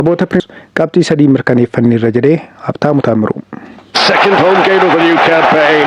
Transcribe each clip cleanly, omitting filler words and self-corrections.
Kilaboota qabxii 3 mirkaneeffanneerra jedhe Habtaamu Taammiruu. Second home game of the new campaign.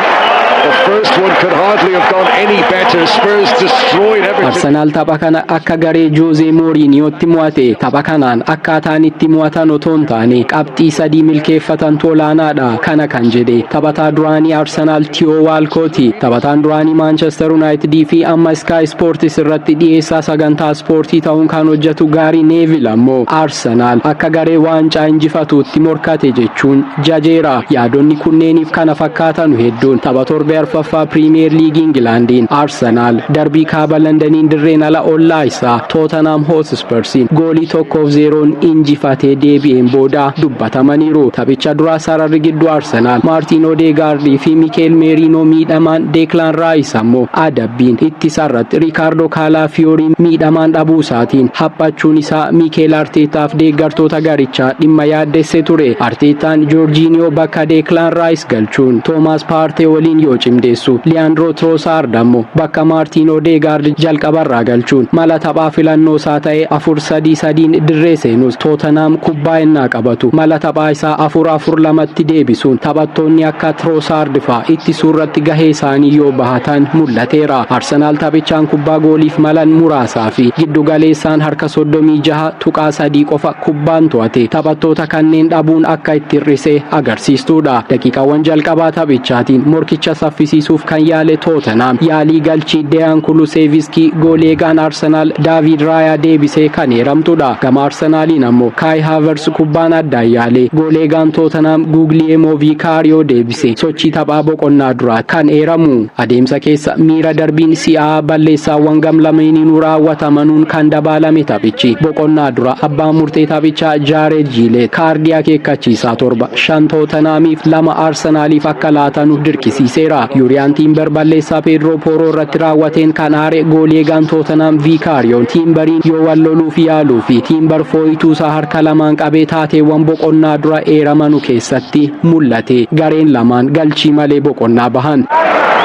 The first one could hardly have gone any better. Spurs destroyed Everton. Arsenaal tapha kana akka garee Joozee Mooriiniyootti mo'ate. Tapha kanaan akkaataan itti mo'atan otoo hin taane qabxii 3 milkeeffatantu olaanaadha. Kana kan jedhe taphataa duraanii Arsenaal Tiyoo Waalkooti. Taphataan duraanii Maanchestar Yuunaayitidii fi amma Sky Sports irratti dhiyeessaa sagantaa ispoortii ta'uun kan hojjetu Gaarii Neevil ammoo Arsenaal akka garee waancaa injifatuutti morkate jechuun jajeera. Yaadonni kunneeniif kana fakkaatanu hedduun tapha torbee arfaffaa Piriimiyer Liigii Ingilaandiin Arsenaal darbii kaaba Londaniin dirreen ala ollaa isaa Tootenaam Hotsparsiin goolii 1-0 injifatee deebi'een booda dubbatamaniiru. Taphicha duraa sararri gidduu Arsenaal Maartiin Odeegaardii fi Mikeel Meeriinoo miidhamaan, Deeklaan Raayis ammoo adabbiin ittisarratti Riikaardoo Kaalaafiyooriin miidhamaan dhabuu isaatiin haphachuun isaa Miikeel Arteetaaf deeggartoota garichaa dhimma yaaddesse ture. Arteetaan Joorjiiniyoo bakka Deeklaan Raayis galchuun Toomaas Paartee waliin yoo cimdeessu, Liyaandroo Troosaard ammoo bakka Maartiin Odeegaard jalqabarraa galchuun mala taphaa filannoo isaa ta'e 4-3-3n dirree seenus, Tootenaam kubbaa ennaa qabatu mala taphaa isaa 4-4-2tti deebisuun taphattoonni akka Troosaard fa'aa ittisuu irratti gahee isaanii yoo bahatan mul'ateera. Arsenaal taphichaan kubbaa gooliif malan muraasaa fi giddu galeessaan harka 36.3 qofa kubbaan to'ate taphattoota kanneen dhabuun akka itti hir'ise agarsiistuudha. Daqiiqaawwan jalqabaa taphichaatiin morkicha saffisiisuuf kan yaale Tootenaam yaalii galchii Deyaan Kuluseeviskii goolii eegaan Arsenaal Daavid Raayaa deebisee kan eeramtudha. Gama Arsenaaliin ammoo Kaay Haavers kubbaan addaan yaale goolii eegaan Tootenaam Guglielmo Viikaariyoo deebise sochii taphaa boqonnaa duraa kan eeramu. Adeemsa keessa miira darbiin si'aa balleessaawwan gam lameeniinuu raawwatamanuun kan dabaalame taphichi boqonnaa dura abbaan murtee taphichaa Jaared Jiileet kaardii akeekkachiisaa torba, shan Tootenaamiif, lama Arsenaaliif akka laatanu dirqisiiseera. Yuuriyaan Tiimber balleessaa Peedroo Pooroo irratti raawwateen kan aare goolii eegaan Tootenaam Viikaariyoon Tiimberiin yoo wal loluuf yaaluu fi Tiimber fooyituusaa harka lamaan qabee taateewwan boqonnaa dura eeramanu keessatti mul'ate. Gareen lamaan galchii malee boqonnaa bahan.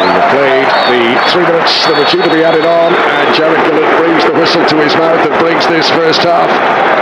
We played the 3 minutes that were due to be added on, and Jared Gillett brings the whistle to his mouth and brings this first half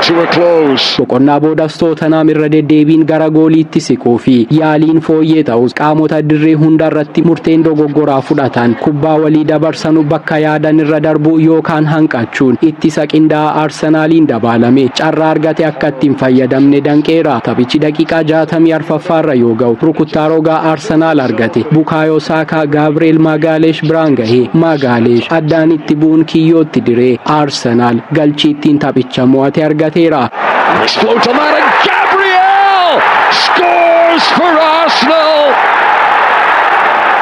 to a close. Boqonnaa boodas Tootenaam irra deddeebiin gara gooliitti siquu fi yaaliin fooyyee ta'us, qaamota dirree hundarratti murteen dogoggoraa fudhatan, kubbaa walii dabarsanu bakka yaadan irra darbuu yookaan hanqachuun ittisa qindaa'aa Arsenaaliin dabaalame carraa argate akka ittiin fayyadamne danqeera. Taphichi daqiiqaa 64ffaarra yoo ga'u rukuttaa rogaa Arsenaal argate Bukaayoo Saakaa Gaabri'eel Maagaaleesh biraan gahee Maagaaleesh addaan itti bu'uun kiyyootti diree Arsenaal galchii ittiin taphicha mo'ate argateera. Nice float on that, and Gabriel scores for Arsenal.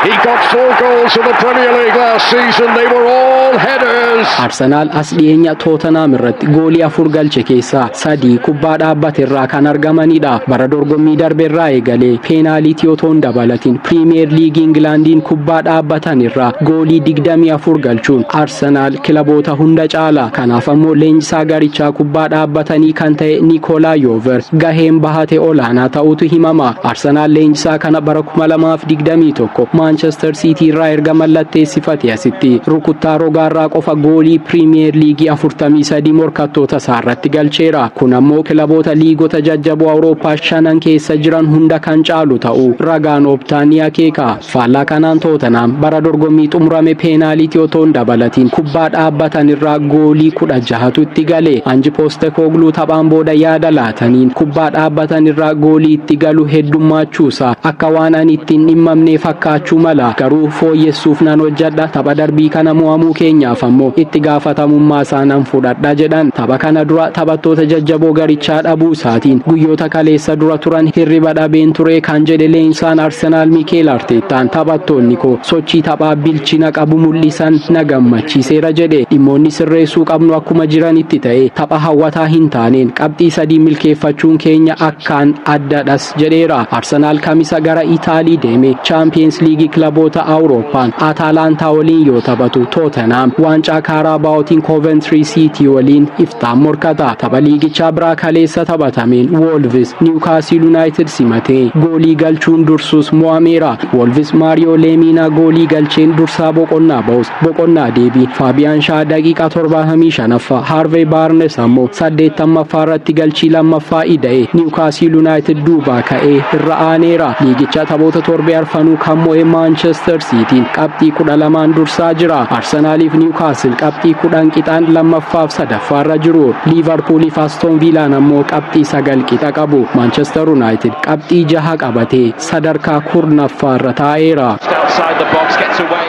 He got four goals in the Premier League last season. They were all headers. Arsenaal as dhiyeenya Tootenaam irratti goolii afur galche keessaa sadii kubbaa dhaabbate irraa kan argamanidha. Bara dorgommii darbe irraa eegalee peenaalitii otoo hin dabalatin Piriimiyer Liigii Ingilaandiin kubbaa dhaabbatan irraa goolii 24 galchuun Arsenaal kilaboota hunda caala. Kanaaf ammoo leenjisaa garichaa kubbaa dhaabbatanii kan ta'e Nikolaa Yoover gaheen bahate olaanaa ta'utu himama. Arsenaal leenjisaa kana bara 2021 Maanchestar Siitii irraa erga mallatteessifate asitti rukuttaa rogaarraa qofa goolii Piriimiyer Liigii 43 morkattoota isaa irratti galcheera. Kun ammoo kilaboota liigota jajjaboo Awurooppaa shanan keessa jiran hunda kan caalu ta'uu ragaan Optaa ni akeeka. Faallaa kanaan Tootenaam bara dorgommii xumurame peenaalitii otoo hin dabalatin kubbaa dhaabbatan irraa goolii 16tu itti gale. Anji Postekogluu taphaan booda yaada laataniin kubbaa dhaabbatan irraa goolii itti galu heddummachuusaa akka waan ani ittiin dhimmamnee fakkaachuu mala, garuu fooyyessuuf nan hojjedha, tapha darbii kana mo'amuu keenyaaf ammoo itti gaafatamummaa isaa nan fudhadha jedhan. Tapha kana dura taphattoota jajjaboo garichaa dhabuu isaatiin guyyoota kaleessa dura turan hirriba dhabeen ture kan jedhe leenjisaan Arsenaal Miikeel Arteettaan, taphattoonni koo sochii taphaa bilchina qabu mul'isan na gammachiiseera jedhe. Dhimmoonni sirreessuu qabnu akkuma jiranitti ta'e, tapha hawwataa hin taaneen qabxii 3 milkeeffachuun keenya akkaan addadhas jedheera. Arsenaal Kamisa gara Itaalii deeme Chaampiyeens Liigii kilaboota Awurooppaan Ataalantaa waliin yoo taphatu, Tootenaam Tootenhaam waancaa Kaaraabaawootiin Coventry City waliin iftaan morkata. Tapha liigichaa biraa kaleessa taphatameen Wolves Newcastle United simatee goolii galchuun dursus mo'ameera. Wolves Maariyoo Leemiinaa goolii galcheen dursaa boqonnaa ba'us, boqonnaa deebii Faabiyaan Shaa daqiiqaa 75ffaa, Harvey Barnes ammoo 80ffaa irratti galchii lammaffaa ida'e Newcastle United duubaa ka'ee irra aaneera. Liigicha taphoota torbee arfanuu kan mo'e Manchester Cityin qabxii 12n dursaa jira. Arsenaaliif Newcastle qabxii 10 qixaan lammaffaaf sadaffaarra jiru. Liverpooliif Aston Villaan ammoo qabxii 9 qixa qabu. Manchester United qabxii 6 qabatee sadarkaa 10ffaarra taa'eera. Outside the box, gets away.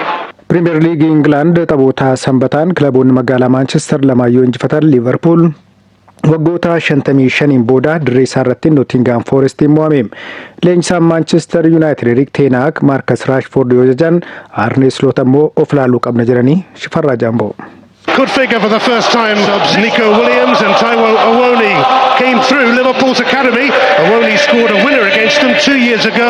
Pirimeer Liigii Ingilaand taphoota sanbataan kilaboonni magaalaa Maanchestar lamaan yoo injifatan, Liivarpuul waggoota 55n booda dirree isaa irratti Nootingaam Foorestiin mo'ame. Leenjisaan Maanchestar Yuunaayitid Erik Teen Haag Maarkas Raashfoord yoo jajan, Arnee Sloot ammoo of laaluu qabna jedhanii. Shifarraa Jaamboo. Could figure for the first time. Nico Williams and Taiwo Awoniyi came through Liverpool's academy. Awoniyi scored a winner against them 2 years ago.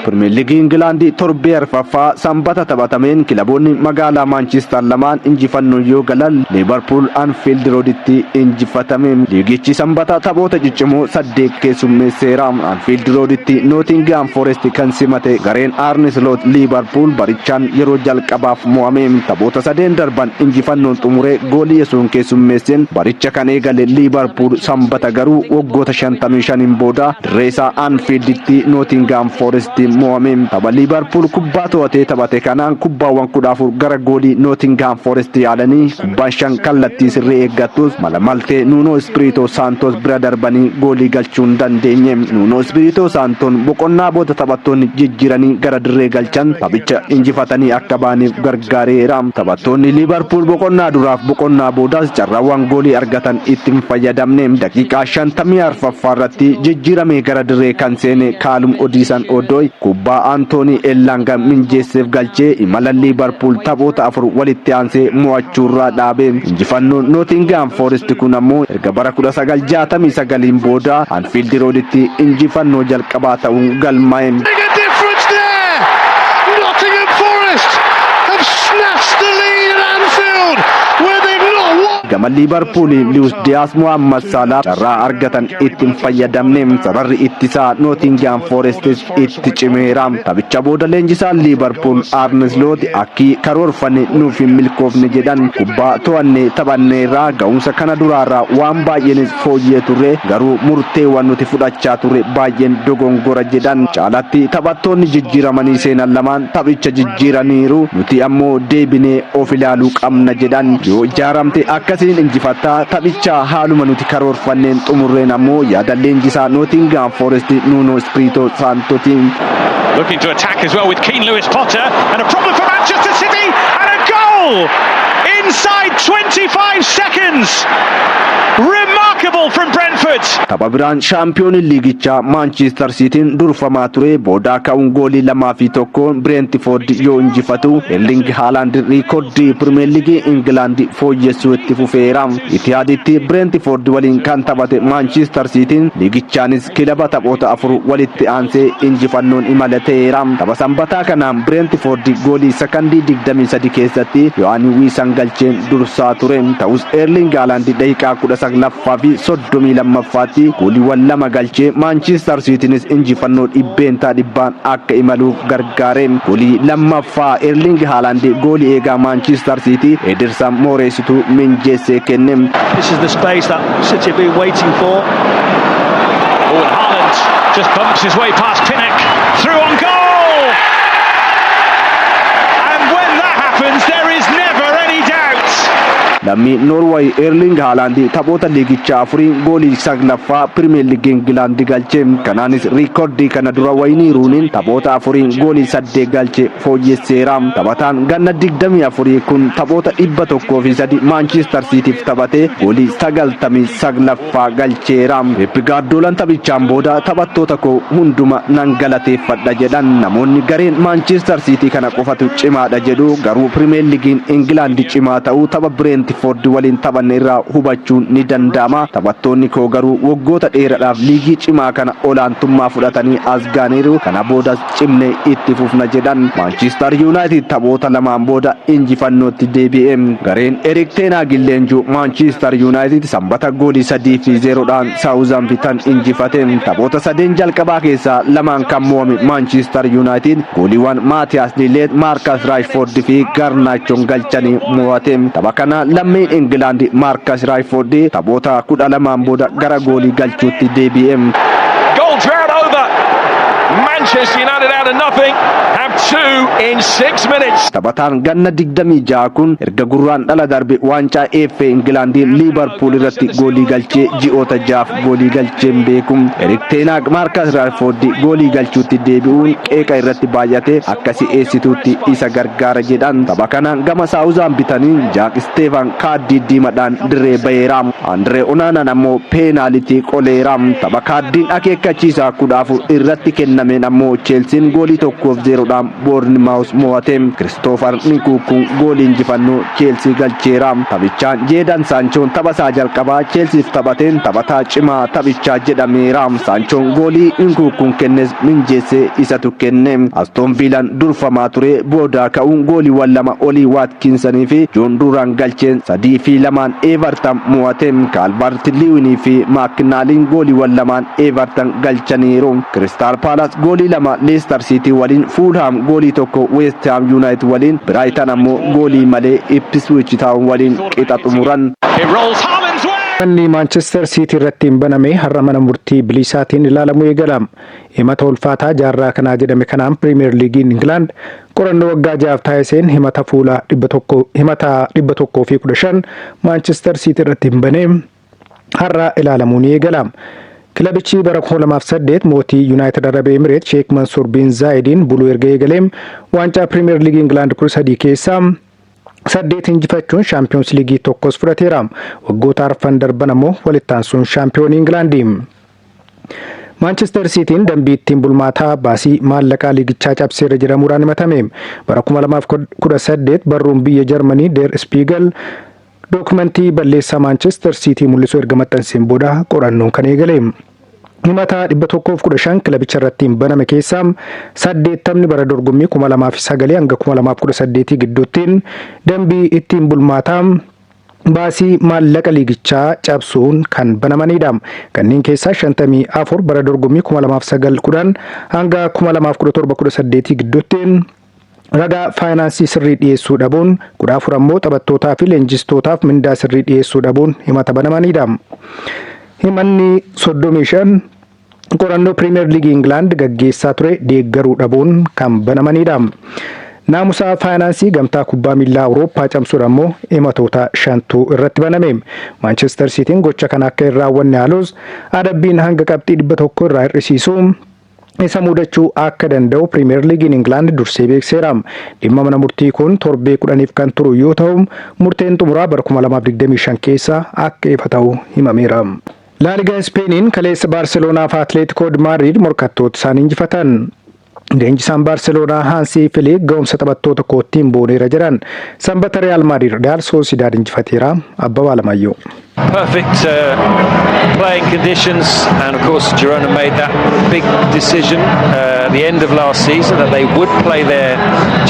Pirimeer Liigii Ingilaandii torbee arfaffaa sanbata taphatameen kilaboonni magaalaa Maanchiistar lamaan injifannoo yoo galan, Liivarpuul Anfiild Rooditti injifatame. Liigichi sanbata taphoota ciccimoo saddeet keessummeesseera. Anfiild Rooditti Nootingaam Forest kan simate gareen Arne Sloot Liivarpuul barichaan yeroo jalqabaaf mo'ame. Taphoota sadeen darban injifannoon xumuree goolii yesuun keessummeesseen baricha kan eegale Liivarpuul sanbata garuu waggoota 55n booda dirree isaa Anfiilditti Nootingaam Forest mo'ame. Tapha Liivarpuul kubbaa to'atee taphate kanaan kubbaawwan 14 gara goolii Nootingaam Forest yaalanii kubbaan shan kallattii sirrii eeggattus mala maltee Nuunoo Ispiriitoo Saantos bira darbanii goolii galchuu hin dandeenye. Nuunoo Ispiriitoo Saantoon boqonnaa booda taphattoonni jijjiiranii gara dirree galchan taphicha injifatanii akka ba'aniif gargaareera. Taphattoonni Liivarpuul boqonnaa duraaf boqonnaa boodaas carraawwan goolii argatan itti hin fayyadamne. Daqiiqaa 54ffaa irratti jijjiiramee gara dirree kan seene Kaalum Odiisan Odooy kubbaa Antoonii Ellaanga minjeesseef galchee imala Liivarpuul taphoota afur walitti aansee mo'achuurraa dhaabe. Injifannoon Nootingaam Forest kun ammoo erga bara 1969n booda Anfiild Rooditti injifannoo jalqabaa ta'uun galmaa'e. Big a difference there! Nottingham Forest have snatched the lead at Anfield, where they've not won. Gama Liivarpuul Luis Diyaas, Muhammad Salah carraa argatan itti hin fayyadamne. Sararri ittisaa Nootingaam Forestis itti cimeera. Taphicha booda leenjisaan Liivarpuul Arne Sloot akki karoorfanne nuuf hin milkoofne jedhan. Kubbaa to'annee taphanneerraa, ga'umsa kana duraarraa waan baay'eenis fooyyee turre, garuu murteewwan nuti fudhachaa turre baay'een dogongora jedhan. Caalatti taphattoonni jijjiiramanii seenan lamaan taphicha jijjiiraniiru, nuti ammoo deebinee of ilaaluu qabna jedhan. Yoo ijaaramte akkasiin injifattaa, taphicha haaluma nuti karoorfanneen xumurreen ammoo yaada leenjisaa Nootingaam Forest Nuuno Espirito Saantotiin. Looking to attack as well with Keane Lewis Potter, and a problem for Manchester City and a goal inside 25 seconds. Remarkable from Brentford. Tapha biraan shaampiyooniin liigichaa Maanchiistar Siitiin durfamaa ture boodaa ka'uun goolii 2fi 1n Bireentifoord yoo injifatu, Erling Haalaand riikoordii Pirimeer Liigii Ingilaand fooyyessuu itti fufeera. Itihaaditti Bireentifoord waliin kan taphate Maanchiistar Siitiin liigichaanis kilaba taphoota afur walitti aansee injifannoon imalateera. Tapha sanbataa kanaan Bireentifoord goolii sakandii 23 keessatti Yohaanii Wiisan galcheen dursaa ture. Ta'us Erling Haalaand daqiiqaa 19ffaa fi 32ffaatti gooliiwwan lama galchee Maanchiistar Siitiinis injifannoo 100%n akka imaluuf gargaare. Goolii lammaffaa Erling Haalaand goolii eegaa Maanchiistar Siitii Ederson Mooreesitu minjeessee kenne. This is the space that City have been waiting for. Oh, and Haaland just bumps his way past Pinnock, through on goal! And when that happens, there is never any doubt. Lammii Noorwaay Erling Haalaand taphoota liigichaa afuriin goolii saglaffaa Pirimeer Liigii Ingilaand galche. Kanaanis riikoordii kana dura Wayinii Ruuniin taphoota afuriin goolii saddeet galche fooyyesseera. Taphataan ganna 24 kun taphoota 103 Maanchiistar Siitiif taphatee goolii 99ffaa galcheera. Pep Gaardoolaan taphichaan booda taphattoota koo hunduma nan galateeffadha jedhan. Namoonni gareen Maanchiistar Siitii kana qofatu cimaadha jedhu, garuu Pirimeer Liigiin Ingilaand cimaa ta'uu tapha Bireentifoord Raashfoord waliin taphanne irraa hubachuun ni danda'ama. Taphattoonni koo garuu waggoota dheeraadhaaf liigii cimaa kana olaantummaa fudhatanii as gaaniiru. Kana boodas cimnee itti fufna jedhan. Manchester United taphoota lamaan booda injifannootti deebi'e. Gareen Erik ten Hag leenji'u Manchester United Sanbata goolii 3-0dhaan Southampton injifate. Taphoota sadeen jalqabaa keessaa lamaan kan mo'ame Manchester United gooliiwwan Maatiyaas Liileet, Maarkas Raashfoord fi Garnaachoon galchanii mo'ate. Tapha kana lammiin Ingilaand Maarkas Raashfoord taphoota 12n booda gara goolii galchuutti deebi'e. Goal drought over. Manchester United out of nothing have two in 6 minutes. Taphataan ganna 26 kun erga Gurraandhala darbe waancaa FA Ingilaandii Liibarpuul irratti goolii galchee ji'oota 6f goolii galcheen beeku. Erik ten Hag Maarkas Raashfoord goolii galchuutti deebi'uun qeeqa irratti baay'ate akka si'eessituutti isa gargaara jedhan. Tapha kana gama Saawuzaampiitaniin Jaak Isteefan kaardii diimadhaan dirree baheera. Andree Onaanan ammoo peenaalitii qoleera. Tapha kaardiin akeekkachiisaa 14 irratti kennameen ammoo Cheelsiin goolii 1-0dhaan Boornimaawus mo'ate. Kiristoofer Nkunkuun goolii injifannoo Cheelsii galcheera. Taphichaan Jeedan Saanchoon tapha isaa jalqabaa Cheelsiif taphateen taphataa cimaa taphichaa jedhameera. Saanchoon goolii Nkunkuun kennes minjeessee isatu kenne. Aston Villaan durfamaa ture boodaa ka'uun gooliiwwan lama Olii Waatkinsanii fi Joon Duraan galcheen 3-2n Everton mo'ate. Kaalvart Liwinii fi Maakinaaliin gooliiwwan lamaan Everton galchaniiru. Kiristaal Paalas goolii lama Leicester City waliin, Fulham goolii tokko West Ham United waliin, Brighton ammoo goolii malee Ipswich Town waliin qixa xumuran. It rolls Haaland's way. Manni Maanchestar Siitii irratti hin baname har'a mana murtii bilisaatiin ilaalamuu eegala. Himata ulfaataa jaarraa kanaa jedhame kanaan Piriimiyer Liigiin Ingilaand qorannoo waggaa 6f taasiseen himata fuula 100, himata 115 Maanchestar Siitii irratti hin banee har'a ilaalamuu ni eegala. Kilabichi bara 2008 mootii Yuunaayitid Arab Emireet Sheek Mansuur bin Zaayidiin buluu erga eegalee waancaa Piriimiyer Liigii Ingilaand 13 keessaa saddeet injifachuun Shaampiyoons Liigii tokkos fudhateera. Waggoota arfan darban ammoo walitti aansuun shaampiyoonii Ingilaandi. Maanchestar Siitiin dambii ittiin bulmaataa baasii maallaqaa liigichaa cabseera jedhamuudhaan himatame. Bara 2018 barruun biyya Jarmanii Der Spiegel dookumentii balleessaa Maanchestar Siitii mul'isu erga maxxanseen booda qorannoon kan eegale. Himata 115 kilabicha irratti hin baname keessaa 80ni bara dorgommii 2009 hanga 2018 gidduuttiin dambii ittiin bulmaataa baasii maallaqa liigichaa cabsuun kan banamanidha. Kanneen keessaa 54 bara dorgommii 2009-10 hanga 2017-18 gidduuttiin ragaa faayinaansii sirrii dhiyeessuu dhabuun, 14 ammoo taphattootaa fi leenjistootaaf mindaa sirrii dhiyeessuu dhabuun himata banamanidha. Himanni 35 qorannoo Piriimiyer Liigii Ingilaand gaggeessaa ture deeggaruu dhabuun kan banamanidha. Naamusa faayinaansii gamtaa kubbaa miilaa Awurooppaa cabsuun ammoo himatoota shantuu irratti baname. Maanchestar Siitiin gocha kana akka hin raawwanne haalus adabbiin hanga qabxii 100 irraa hir'isiisuu isa mudachuu akka danda'u Piriimiyer Liigiin Ingilaand dursee beekseera. Dhimma mana murtii kun torbee 10f kan turu yoo ta'u, murteen xumuraa bara 2025 keessa akka ifa ta'u himameera. Laaligaa Ispeeniin kaleessa Baarseloonaa fi Atleetikoo Maadriid morkattoota isaanii injifatan. Leenjisaan Baarseloonaa Haansii Filiik ga'umsa taphattoota koottiin booneera jedhan. Sanbata Real Maadriid Real Soosidaad injifateera. Abbabaa Alamaayyoo. Perfect playing conditions, and of course Girona made that big decision at the end of last season that they would play their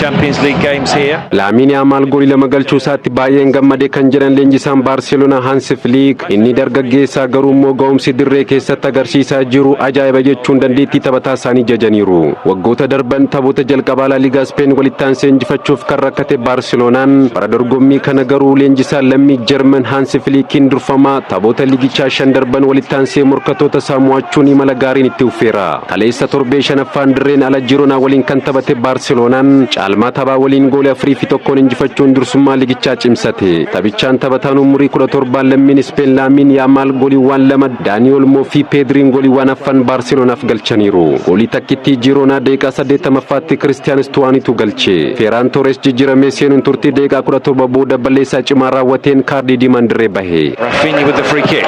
Champions League games here. Laamiin Yaamaal goolii lama galchuu isaatti baay'een gammade kan jedhan leenjisaan Baarseloonaa Hansi Fliik, inni dargaggeessaa garuu immoo ga'umsi dirree keessatti agarsiisaa jiru ajaa'iba jechuun dandeettii taphataa isaanii jajaniiru. Waggoota darban taphoota jalqabaa La Ligaa Speen walitti aansee injifachuuf kan rakkate Baarseloonaan bara dorgommii kana garuu leenjisaan lammii Jarman Hansi Fliikiin durfamaa taphoota liigichaa shan darban walitti aansee morkattoota isaa mo'achuun imala gaariin itti uffeera. Kaleessa torbee shanaffaan dirreen ala Jiroonaa waliin kan taphate Baarseloonaan caalmaa taphaa waliin goolii 4-1n injifachuun dursummaa liigichaa cimsate. Taphichaan taphataan umurii 17n lammiin Ispeen Laamiin Yaamaal gooliiwwan lama, Daanii Olmoo fi Peedriin gooliiwwan afan Baarseloonaaf galchaniiru. Goolii takkittii Jiroonaa daqiiqaa 80ffaatti Kiristiyaan Stuwaanitu galche. Feeraan Torres jijjiiramee seenuun turtii daqiiqaa 17 booda balleessaa cimaa raawwateen kaardii diimaan dirree bahe. Raphinha with the free kick.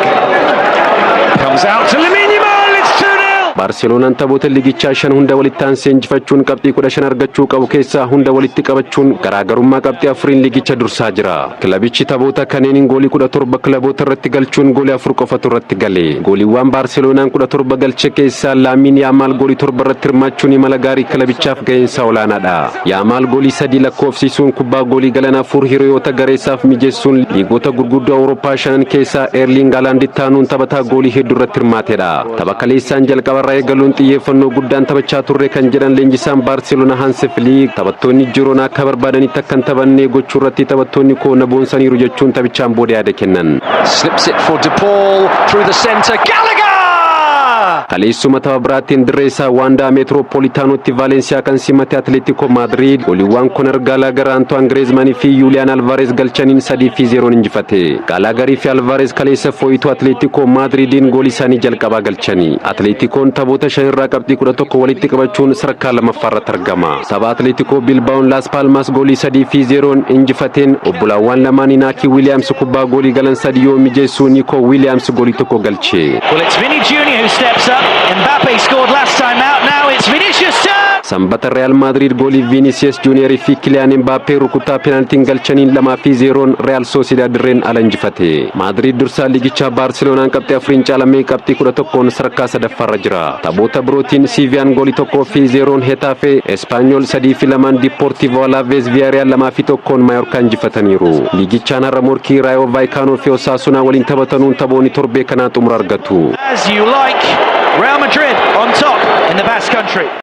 Comes out to Lamine Yamal. It's 2-0. Baarseloonaan taphoota liigichaa shan hunda walitti aansee injifachuun qabxii 15 argachuu qabu keessaa hunda walitti qabachuun garaagarummaa qabxii afuriin liigicha dursaa jira. Kilabichi taphoota kanneeniin goolii 17 kilaboota irratti galchuun goolii afur qofatu irratti gale. Gooliiwwan Baarseloonaan 17 galche keessaa Laamiin Yaamaal goolii torba irratti hirmaachuun imala gaarii kilabichaaf ga'eensaa olaanaadha. Yaamaal goolii sadii lakkoofsisuun kubbaa goolii galan afur hiriyoota gareessaaf mijeessuun liigota gurguddoo Awurooppaa shanan keessaa Eerliing Haalaanditti aanuun taphataa goolii hedduu irratti hirmaatedha. Tapha kaleessaan jalqabarraa eegaluun xiyyeeffannoo guddaan taphachaa turre kan jedhan leenjisaan Baarseloonaa Hansi Fliik, taphattoonni Jiroonaa akka barbaadanitti akka hin taphanne gochuu irratti taphattoonni koo na boonsaniiru jechuun taphichaan booda yaada kennan. Slips it for De Paul through the centre. Gallagher! Kaleessuma tapha biraatiin dirree isaa Waandaa Meetiroopolitaanootti Vaalensiyaa kan simate Atileetikoo Maadriid gooliiwwan Konar Gaalagar, Antoine Griezmann fi Yuuliyaan Alvarez galchaniin 3-0 injifate. Gaalaagarii fi Alvarez kaleessa fooyituu Atileetikoo Maadriidiin goolii isaanii jalqabaa galchani. Atileetikoon taphoota shan irraa qabxii 11 walitti qabachuun sadarkaa lammaffaa irratti argama. Tapha Atileetikoo Bilbaa'oon Laas Palmaas goolii 3-0 injifateen obbolaawwan lamaan Inaakii Wiiliyaams kubbaa goolii galan sadi yoo mijeessu, Niikoo Wiiliyaams goolii tokko galche. Well, it's Vinny Jr. who steps up. Mbappe scored last time out. Now it's Vinicius' turn. Sanbata Real Madrid goolii Vinicius Junior fi Kylian Mbappé rukuttaa penaltiin galchaniin 2-0 Real Sociedad dirreen ala injifate. Madrid dursaa liigichaa Baarseloonaan qabxii afuriin caalamee qabxii 11n sadarkaa sadaffaarra jira. Taphoota birootiin Siiviyaan goolii 1-0 Hetafe, Espanyol 3-2 Deportivo Alaves, Villarreal 2-1 Mallorca injifataniiru. Liigichaan har'a morkii Rayo Vallecano fi Osasuna waliin taphatanuun taphoonni torbee kanaa xumura argatu. As you like. Real Madrid on top in the Basque Country.